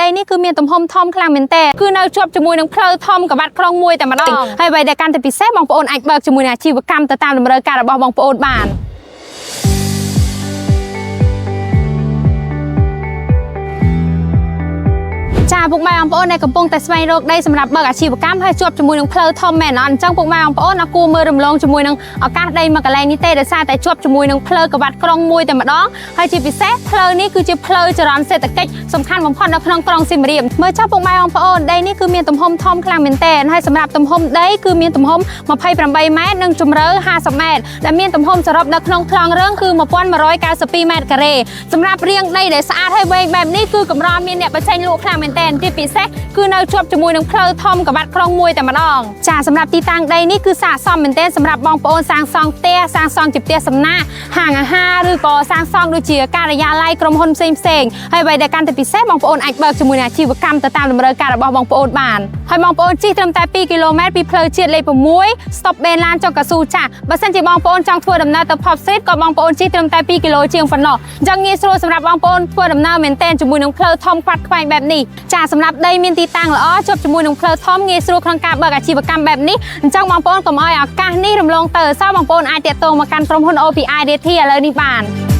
ដីនេះគឺមានទំហំធំខ្លាំងមែនទែនគឺនៅជាប់ជាមួយនឹងផ្លូវធំក្បាត់ក្រុងមួយតែម្ដងហើយអ្វីដែលកាន់តែពិសេសបងប្អូនអាចបើកជាមួយនឹងអាជីវកម្មទៅតាមតម្រូវការរបស់បងប្អូនបាន ចាពុកម៉ែបងប្អូនដែលកំពុងតែស្វែងរកដីសម្រាប់បើកអាជីវកម្មហើយជាប់ជាមួយនឹងផ្លូវធំមែនអត់អញ្ចឹងពុកម៉ែបងប្អូនអត់គួរមើលរំលងជាមួយនឹងឱកាសដីមួយកន្លែងនេះទេដោយសារតែជាប់ជាមួយនឹងផ្លូវក្បាត់ក្រុងមួយតែម្ដងហើយជាពិសេសផ្លូវនេះគឺជាផ្លូវចរន្តសេដ្ឋកិច្ចសំខាន់បំផុតនៅក្នុងក្រុងសៀមរាបមើលចុះពុកម៉ែបងប្អូនដីនេះគឺមានទំហំធំខ្លាំងមែនទែនហើយសម្រាប់ទំហំដីគឺមានទំហំ28ម៉ែត្រនិងជម្រៅ50ម៉ែត្រដែលមានទំហំសរុបនៅក្នុងខ្លងរឿងគឺ1192ម៉ែត្រការ៉េសម្រាប់រាងដីដែលស្អាតហើយវែងបែបនេះគឺកម្រមានអ្នកបញ្ចេញលក់ខ្លាំងមែនទែនជាពិសេសគឺនៅជាប់ជាមួយនឹងផ្លូវធំក្បាត់ក្រុងមួយតែម្ដងចាសម្រាប់ទីតាំងដីនេះគឺស័ក្តិសមមែនទែនសម្រាប់បងប្អូនសាងសង់ផ្ទះសាងសង់ជាផ្ទះសំណាក់ហាងអាហារឬក៏សាងសង់ដូចជាការិយាល័យក្រុមហ៊ុនផ្សេងផ្សេងៗហើយអ្វីដែលកាន់តែពិសេសបងប្អូនអាចបើកជាមួយនឹងអាជីវកម្មទៅតាមតម្រូវការរបស់បងប្អូនបានហើយបងប្អូនជិះត្រឹមតែ2គីឡូម៉ែត្រពីផ្លូវជាតិលេខ6 ស្តុបបេនឡានចុងកៅស៊ូចាស់បើសិនជាបងប្អូនចង់ធ្វើដំណើរទៅ Pub Street ក៏បងប្អូនជិះត្រឹមតែ2គីឡូជាងប៉ុណ្ណោះអញ្ចឹងងាយស្រួលសម្រាប់បងប្អូនធ្វើដំណើរមែនទែនជាមួយនឹងផ្លូវធំខ្វាត់ខ្វែងបែបនេះចាសម្រាប់ដីមានទីតាំងល្អជាប់ជាមួយនឹងផ្លូវធំងាយស្រួលក្នុងការបើកអាជីវកម្មបែបនេះអញ្ចឹងបងប្អូនកុំឲ្យឱកាសនេះរំលងទៅសោះបងប្អូនអាចទាក់ទងមកកាន់ក្រុមហ៊ុន OPI Realty ឥឡូវនេះបាន។